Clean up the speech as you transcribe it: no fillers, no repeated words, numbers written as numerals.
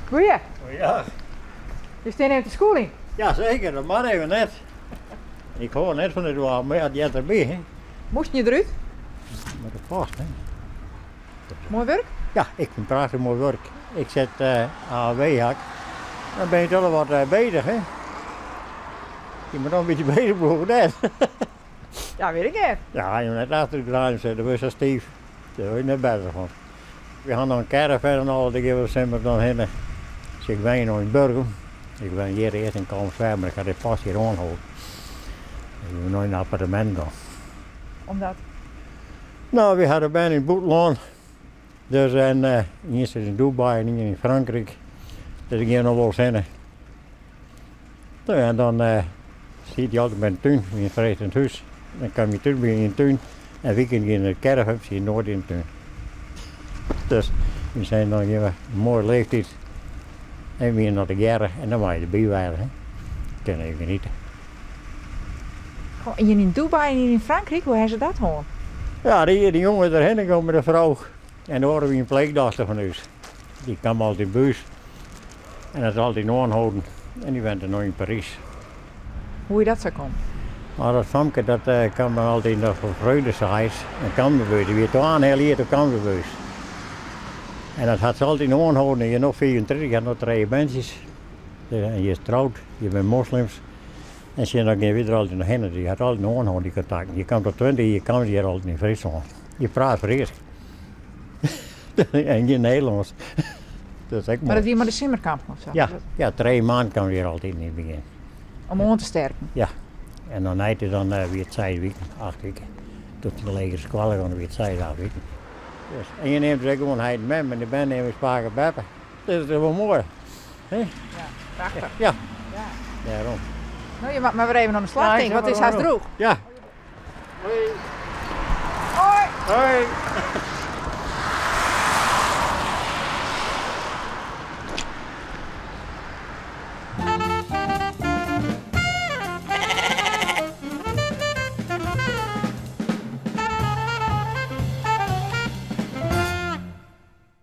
Goeie. Ja. Je stean even te skûljen. Ja, seker. Dat moat even net. Ik hâld net fan it waar, mar ja, it heart derby. Hè. Moasten je derút? Met de post, hè. Moai wurk? Ja, ik fyn it prachtich moai wurk. Ik sit uh, AOW-hak. Dan bin je toch wat uh, bezich, hè? Je moat noch in bytsje bezich bliuwe, net? Ja, wit ik net. Ja, je net achter de kraan sitte, wurdst sa stiif. Dêr wurd je net better fan. We ha noch in caravan en al, dêr gean we simmer dan hinne. Dus ik wenje no yn Burgum. Ik wenne hjir earst yn Koarnwertersweach, mar ik ha dit pas hjir oanholden. Ik bin no yn in appartemint gien. Omdat? No, we ha de bern yn it bûtenlân. Dus en ien sit yn Dubai en ien yn Frankryk. Dus ik gean noch wolris hinne. No ja, dan siet hy altyd by de tún, wie freed yn it hús. Dan kaam je thús by yn de tún en weekend gie nei de caravan, siet noait yn de tún. Dus we seinen dan gean we in moaie leeftiid en we wiene noch tegearre en dan mei je derby wêze. Hè. Kinne even geniete. Goh, ien yn Dubai en ien yn Frankryk, hoe ha se dat hân? Ja, dy, dy jonge is derhinne gien mei de frou en de oare wie in pleechdochter fan ús. Dy kaam altyd by ús en dat is altyd oanholden en dy wennet no yn Parys. Hoe is dat sa kommen? No, dat famke dat kaam dan altyd noch fan Vreugdeseis en kaam der by ús. Dy wie twaenheal jier, toen kaam se by ús. En dat hat se altyd oanholden. Dy is no 35, hat no trije berntsjes. En dy is troud, dy binne moslims. En sjen, dan gean wy der altyd noch hinne. Dy hat altyd oanholden, dy kontakten. Dy kaam tot 20 jier, kaam se hjir altyd yn Fryslân. Dy praat Frysk. En gjin Nederlânsk. Dat is ek Mar moai. dat wie mei de simmerkampen of sa? Ja, ja, trije maand kaam hjir altyd yn it begjin. Om oan te sterken? Ja. En dan nei dan wie it 6 wiken, 8 wiken. Toen de legere skoalle gong, wie it 6, 8 wiken. Dus, en je neamt se ek gewoan heit en mem en de bern neame ús pake en beppe. Dus dat is wol moai. Hè? Ja, prachtich. Ja. Dêrom. No, je moat mar wer even oan de slach, tink, want it is hast drûch. Ja. Hoi. Hoi. Hoi.